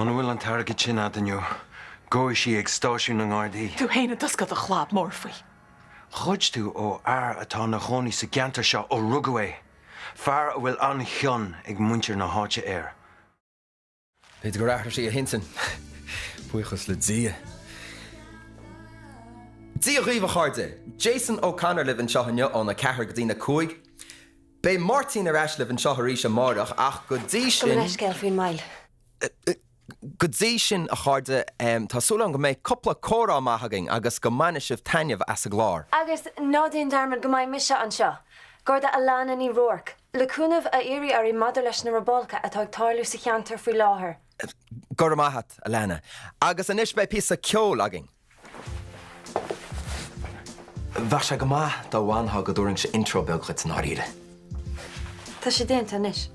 Muna bhfuil an t-airgead sin a'd inniu, gabhfaidh sí ag stáisiún na nGardaí. Tú fhéin a d'oscail do chlab mór faoi. Ghoid tú ó fhear atá ina chónaí sa gceantar seo ó rugadh é. Fear a bhfuil an-chion ag muintir na háite air. B'fhéidir gur athraigh sí a hintinn. Buíochas le Dia. Dia dhaoibh a chairde! Jason O'Connor libh anseo inniu óna 4 go dtína 5. Beidh Máirtín ar ais libh anseo arís amáireach ach go dtí Gabh mo sin. leithscéal faoin moill. Go dtí sin, a chairde, tá súil agam go mbeidh cúpla comhrá maith againn agus go mbainfidh sibh taitneamh as an gclár. Agus ná déan dearmad go mbeidh mise anseo, Garda Alana Ní Ruairc, le cúnamh a iarraidh oraibh maidir leis na robálacha atá ag tarlú sa cheantar faoi láthair. Go raibh maith a't, Alana. Agus anois beidh píosa ceoil againn. Bheadh sé go maith dá bhfanfá go dtabharfainnse intro beag dhuit i ndáiríre. Tá sé déanta anois.